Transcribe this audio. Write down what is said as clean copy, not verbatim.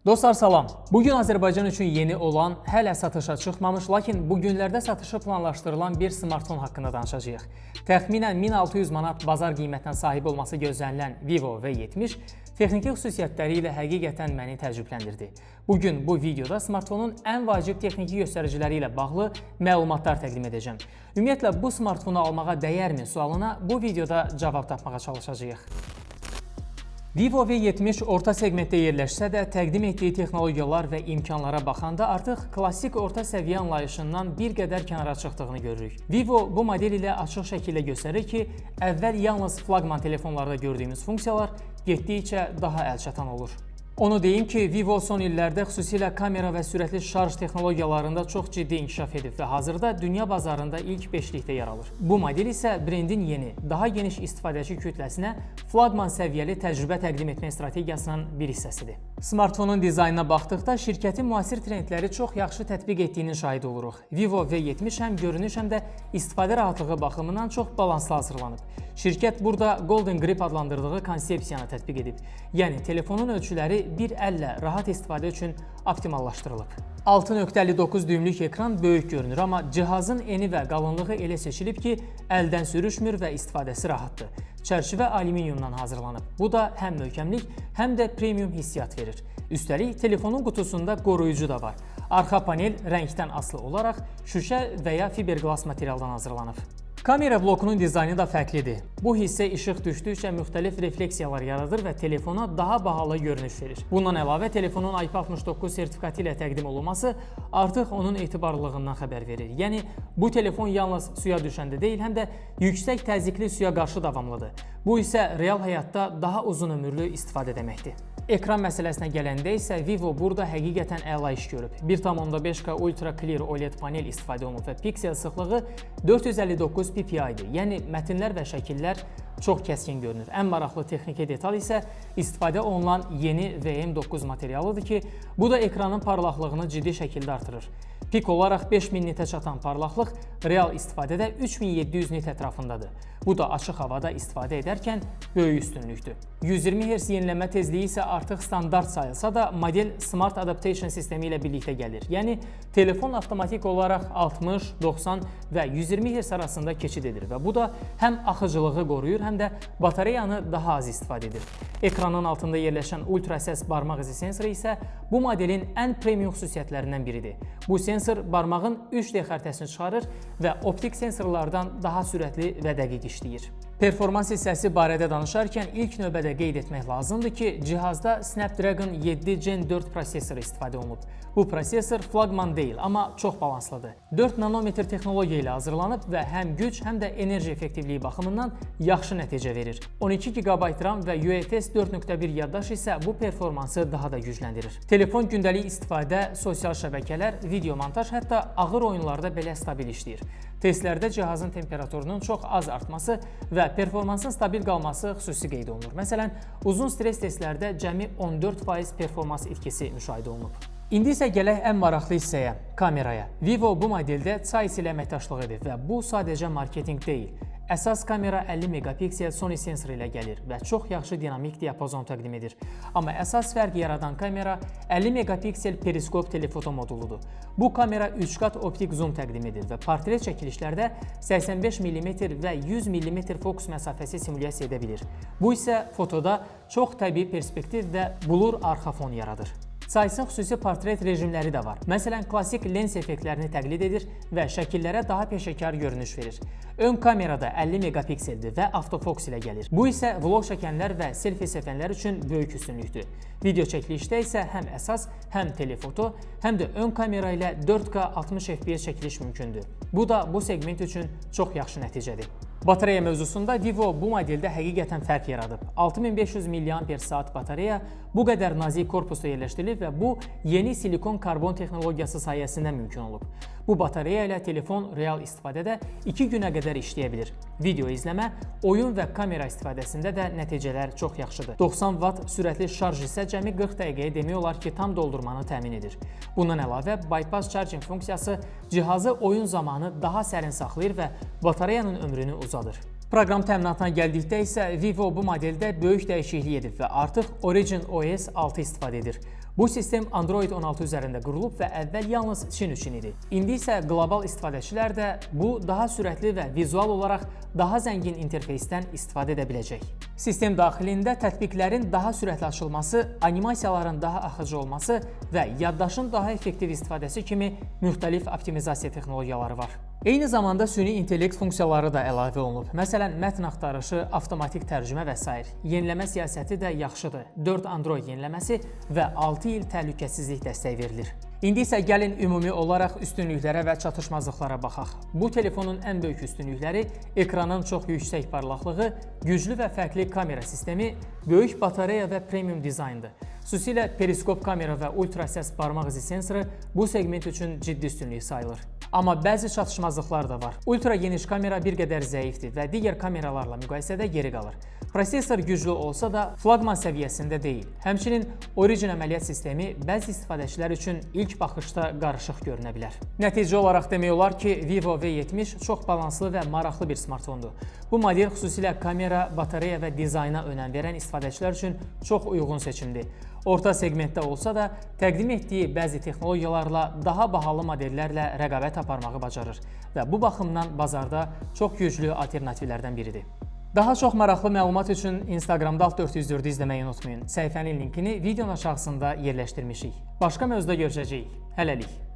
Dostlar, salam. Bugün Azərbaycan üçün yeni olan, hələ satışa çıxmamış, lakin bu günlərdə satışı planlaşdırılan bir smartfon haqqında danışacağıq. Təxminən 1600 manat bazar qiymətinə sahib olması gözlənilən Vivo V70 texniki xüsusiyyətləri ilə həqiqətən məni təəccübləndirdi. Bugün bu videoda smartfonun ən vacib texniki göstəriciləri ilə bağlı məlumatlar təqdim edəcəm. Ümumiyyətlə, bu smartfonu almağa dəyərmi sualına bu videoda cavab tapmağa çalışacağıq. Vivo V70 orta segmentdə yerləşsə də, təqdim etdiyi texnologiyalar və imkanlara baxanda artıq klassik orta səviyyə anlayışından bir qədər kənara çıxdığını görürük. Vivo bu model ilə açıq şəkildə göstərir ki, əvvəl yalnız flaqman telefonlarda gördüyümüz funksiyalar getdikcə daha əlçatan olur. Onu deyim ki, Vivo son illərdə xüsusilə kamera və sürətli şarj texnologiyalarında çox ciddi inkişaf edib və hazırda dünya bazarında ilk beşlikdə yer alır. Bu model isə brendin yeni, daha geniş istifadəçi kütləsinə flaqman səviyyəli təcrübə təqdim etmək strategiyasının bir hissəsidir. Smartfonun dizaynına baxdıqda şirkətin müasir trendləri çox yaxşı tətbiq etdiyinin şahidi oluruq. Vivo V70 həm görünüş, həm də istifadə rahatlığı baxımından çox balanslı hazırlanıb. Şirkət burada Golden Grip adlandırdığı konsepsiyanı tətbiq edib. Yəni telefonun ölçüləri bir əllə rahat istifadə üçün optimallaşdırılıb. 6.59 düymlük ekran böyük görünür, amma cihazın eni və qalınlığı elə seçilib ki, əldən sürüşmür və istifadəsi rahatdır. Çərçivə alüminiumdan hazırlanıb. Bu da həm möhkəmlik, həm də premium hissiyat verir. Üstəlik, telefonun qutusunda qoruyucu da var. Arxa panel rəngdən asılı olaraq şüşə və ya fiberglass materialdan hazırlanıb. Kamera blokunun dizaynı da fərqlidir. Bu hissə işıq düşdükcə müxtəlif refleksiyalar yaradır və telefona daha bahalı görünüş verir. Bundan əlavə, telefonun IP69 sertifikatı ilə təqdim olunması artıq onun etibarlılığından xəbər verir. Yəni bu telefon yalnız suya düşəndə deyil, həm də yüksək təzyiqli suya qarşı davamlıdır. Bu isə real həyatda daha uzun ömürlü istifadə deməkdir. Ekran məsələsinə gələndə isə Vivo burada həqiqətən əla iş görüb. 1,5K Ultra Clear OLED panel istifadə olunub və piksel sıxlığı 459 ppi-dir. Yəni mətnlər və şəkillər çox kəskin görünür. Ən maraqlı texniki detal isə istifadə olunan yeni VM9 materialıdır ki, bu da ekranın parlaqlığını ciddi şəkildə artırır. Pik olaraq 5000 nitə çatan parlaqlıq real istifadədə 3700 nit ətrafındadır. Bu da açıq havada istifadə edərkən böyük üstünlükdür. 120 Hz yenilənmə tezliyi isə artıq standart sayılsa da, model Smart Adaptation sistemi ilə birlikdə gəlir. Yəni telefon avtomatik olaraq 60, 90 və 120 Hz arasında keçid edir və bu da həm axıcılığı qoruyur, həm də batareyanı daha az istifadə edir. Ekranın altında yerləşən ultra səs barmaq izi sensoru isə bu modelin ən premium xüsusiyyətlərindən biridir. Bu sensor barmağın 3D xəritəsini çıxarır və optik sensorlardan daha sürətli və dəqiq işləyir. Performans hissəsi barədə danışarkən ilk növbədə qeyd etmək lazımdır ki, cihazda Snapdragon 7 Gen 4 prosesoru istifadə olunub. Bu prosesor flaqman deyil, amma çox balanslıdır. 4 nanometr texnologiya ilə hazırlanıb və həm güc, həm də enerji effektivliyi baxımından yaxşı nəticə verir. 12 GB RAM və UFS 4.1 yaddaş isə bu performansı daha da gücləndirir. Telefon gündəlik istifadə, sosial şəbəkələr, video montaj, hətta ağır oyunlarda belə stabil işləyir. Testlərdə cihazın temperaturunun çox az artması və performansın stabil qalması xüsusi qeyd olunur. Məsələn, uzun stres testlərdə cəmi 14% performans itkisi müşahidə olunub. İndi isə gələk ən maraqlı hissəyə, kameraya. Vivo bu modeldə Zeiss ilə əməkdaşlıq edib və bu sadəcə marketinq deyil. Əsas kamera 50 megapiksel Sony sensoru ilə gəlir və çox yaxşı dinamik diapazon təqdim edir. Amma əsas fərq yaradan kamera 50 megapiksel periskop telefoto moduludur. Bu kamera 3 qat optik zoom təqdim edir və portret çəkilişlərdə 85 mm və 100 mm fokus məsafəsi simulyasiya edə bilir. Bu isə fotoda çox təbii perspektiv və blur arxa fon yaradır. Zeiss'in xüsusi portret rejimləri də var. Məsələn, klassik lens effektlərini təqlid edir və şəkillərə daha peşəkar görünüş verir. Ön kamerada 50 megapikseldir və autofokus ilə gəlir. Bu isə vlog çəkənlər və selfie sevənlər üçün böyük üstünlükdür. Video çəkilişdə isə həm əsas, həm telefoto, həm də ön kamera ilə 4K 60 FPS çəkiliş mümkündür. Bu da bu segment üçün çox yaxşı nəticədir. Batareya mövzusunda Vivo bu modeldə həqiqətən fərq yaradıb. 6500 mAh batareya bu qədər nazik korpusda yerləşdirilib və bu yeni silikon karbon texnologiyası sayəsində mümkün olub. Bu batareya ilə telefon real istifadədə 2 günə qədər işləyə bilir. Video izləmə, oyun və kamera istifadəsində də nəticələr çox yaxşıdır. 90 Watt sürətli şarj isə cəmi 40 dəqiqəyə demək olar ki, tam doldurmanı təmin edir. Bundan əlavə, bypass charging funksiyası cihazı oyun zamanı daha sərin saxlayır və batareyanın ömrünü uzadır. Proqram təminatına gəldikdə isə Vivo bu modeldə böyük dəyişiklik edib və artıq Origin OS 6 istifadə edir. Bu sistem Android 16 üzərində qurulub və əvvəl yalnız Çin üçün idi. İndi isə qlobal istifadəçilər də bu daha sürətli və vizual olaraq daha zəngin interfeysdən istifadə edə biləcək. Sistem daxilində tətbiqlərin daha sürətli açılması, animasiyaların daha axıcı olması və yaddaşın daha effektiv istifadəsi kimi müxtəlif optimizasiya texnologiyaları var. Eyni zamanda süni intellekt funksiyaları da əlavə olunub. Məsələn, mətn axtarışı, avtomatik tərcümə və sair. Yeniləmə siyasəti də yaxşıdır. 4 Android yeniləməsi və 6 il təhlükəsizlik dəstəyi verilir. İndi isə gəlin ümumi olaraq üstünlüklərə və çatışmazlıqlara baxaq. Bu telefonun ən böyük üstünlükləri ekranın çox yüksək parlaqlığı, güclü və fərqli kamera sistemi, böyük batareya və premium dizayndır. Xüsusilə periskop kamera və ultrasəs barmaq izi sensoru bu seqment üçün ciddi üstünlük sayılır. Amma bəzi çatışmazlıqlar da var. Ultra geniş kamera bir qədər zəifdir və digər kameralarla müqayisədə geri qalır. Prosesor güclü olsa da flaqman səviyyəsində deyil. Həmçinin Origin əməliyyat sistemi bəzi istifadəçilər üçün ilk baxışda qarışıq görünə bilər. Nəticə olaraq demək olar ki, Vivo V70 çox balanslı və maraqlı bir smartfondur. Bu model xüsusilə kamera, batareya və dizayna önəm verən istifadəçilər üçün çox uyğun seçimdir. Orta seqmentdə olsa da, təqdim etdiyi bəzi texnologiyalarla daha bahalı modellərlə rəqabət aparmağı bacarır və bu baxımdan bazarda çox güclü alternativlərdən biridir. Daha çox maraqlı məlumat üçün Instagramda Alt 404-ü izləməyi unutmayın. Səhifənin linkini videonun aşağısında yerləşdirmişik. Başqa mövzuda görüşəcəyik. Hələlik.